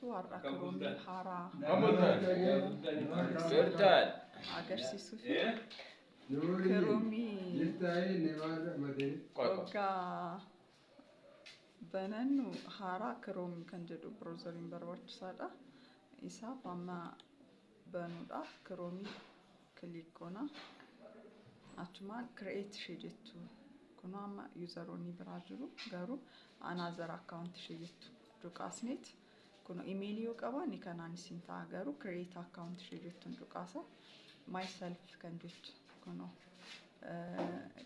Jirtu har'a Chrome haaraa Sultan. Agarsiisuu fi Chrome waggaa banannu haaraa Chrome kan jedhu browseriin barbaachisaadha. Isaaf amma banuudhaaf Chrome click goona. Achumaan create ishee jettu, kunoo amma useroonni biraa jiru, garuu another account ishee jettu cuqaasneet, kunoo imeelii yoo qabaanne kanaan isin ta'a, garuu create account ishee jettuun cuqaasa. Myself kan jettu kunoo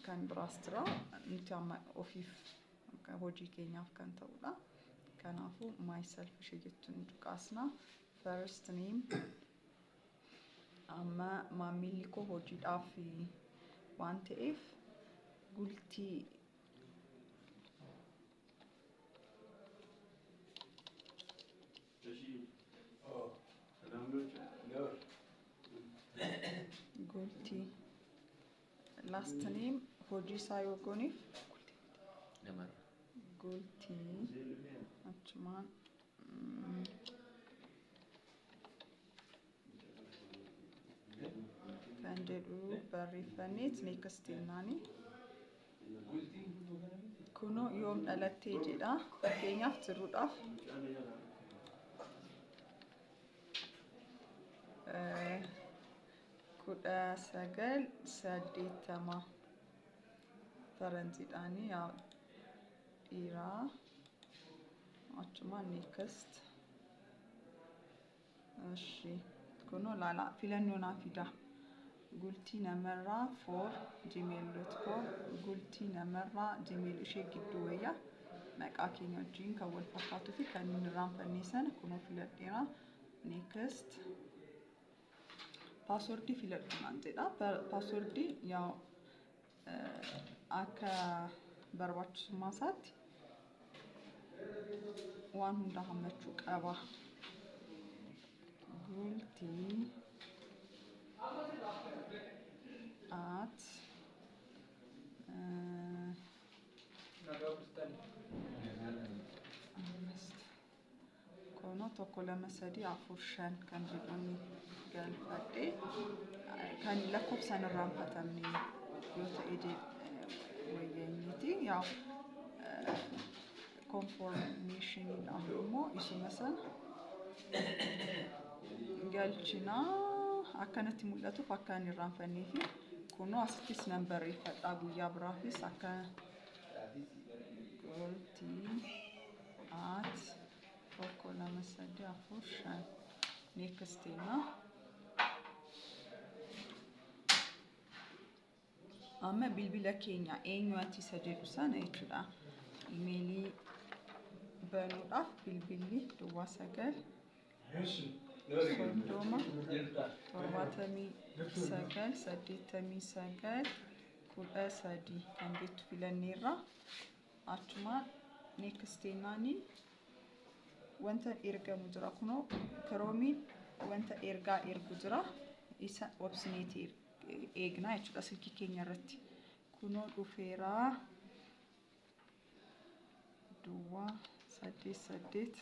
kan biraas jira, nuti amma ofiif hojii keenyaaf kan ta'udha. Kanaafuu myself ishee jettuun cuqaasna. First name, amma maamilli koo hojiidhaaf waan ta'eef Gultii. Gultii, last name hojii isaa yoo gooneef Namarra. Gultii, achumaan kan jedhu barreeffanneet next jennaani. Kunoo yoom dhalattee jedha, fakkeenyaaf jiruudhaaf 1980 faranjiidhaanii, yaa dhiiraa, achumaan next. እሺ, kunoo laala, filannoo naa fida. gultiinamarraa4@gmail.com, Gultii Namarraa Gmail ishee gidduu wayyaa maqaa keenya wajjin kan wal fakkaatuu fi kan inni irraanfannee sana kunoo filadheera. Next. Passwordii filadhu naan jedha. Passwordii yaa akka barbaachisummaa isaatti waan hunda hammachuu qaba. Gultii at አምስት kunoo 1 2 3 4 5 kan jedhuun galfadhee, kan lakkoofsaan irraanfatamne yoo ta'e wayyeenyiti. Yaa confirmationiidhaaf immoo isuma sana galchinaa, akkanatti mul'atuuf akka hin irraanfannee fi kunoo asittis nan barreeffadhaa guyyaa biraafis akka Gultii at 1 2 3 4 5. Next jenna. Amma bilbila keenya eenyu ati isa jedhu sana jechuudha. Imeelii banuudhaaf bilbilli 09 30 79 89 13 kan jettu filanneerra. Achumaan next jennaanii wanta ergamu jira, kunoo Chromeiin wanta ergaa ergu jira, isa obsineeti eegnaa jechuudha silkii keenya irratti. Kunoo dhufeeraa, 088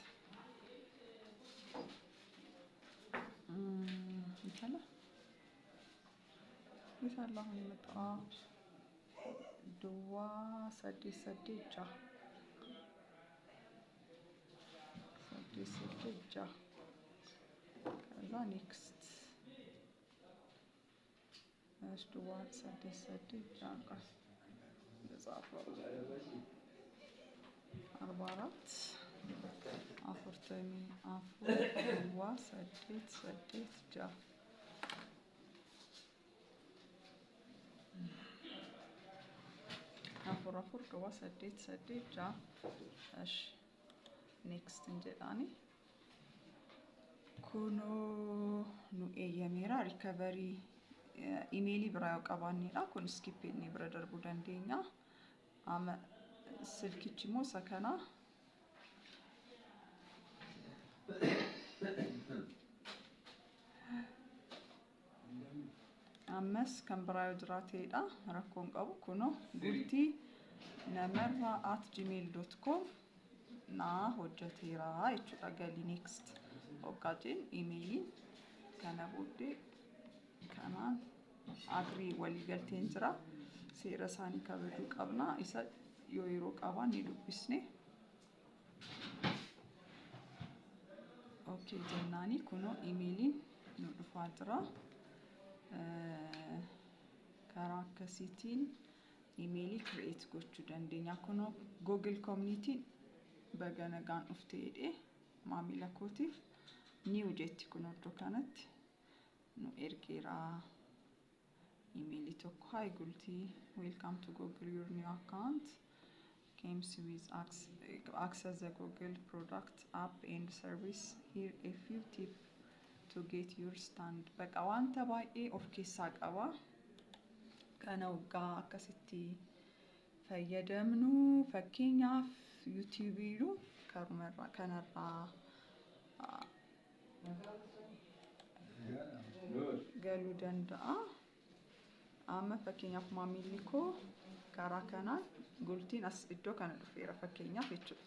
ይቻላል የታለ አሁን የመጣ 0 8 8 6 8 8 6፣ ከዛ next። እሺ፣ 0 8 8 6 ቃል ልጻፈው፣ 44 44 0 8 8 6 4 4 0 8 8 6. እሺ, next jedhaani. Kunoo nu eeyyameera. Recovery imeelii biraa yoo qabaannedha kun skip jennee bira darbuu dandeenya. Amma silkichi immoo isa kana. Ammas kan biraa yoo jiraateedha rakkoon qabu. Kunoo gultiinamarraa@gmail.com naa hojjeteera jechuudha. Galii next. Hoggaa jennu imeeliin kana booddee kanaan agree waliigalteen jira. Seera isaanii kabajuu qabna. Isa yoo yeroo qaban ni dubbisne. Okay jennaani kunoo imeeliin nu dhufaa jira. Karaa akkasiitiin imeelii create gochuu dandeenya. Kunoo Google Communityn baga nagaan dhufte jedhee maamila kootiif new jetti. Kun iddoo kanatti nu ergeera imeelii tokko. "Hi Gultii, welcome to Google. Your new account comes with access the Google product, app and service. Here a few tips to get your stand." Baqa wanta baay'ee of keessaa qaba. Kana waggaa akkasitti fayyadamnu, fakkeenyaaf YouTubeiidhu karumarraa kanarraa galuu danda'a. Amma fakkeenyaaf maamilli koo karaa kanaan Gultiin as iddoo kana dhufeera fakkeenyaaf jechuudha.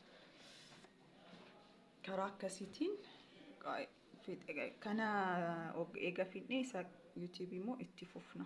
Karaa akkasiitiin kana eega fidnee isa YouTubeii immoo itti fufna.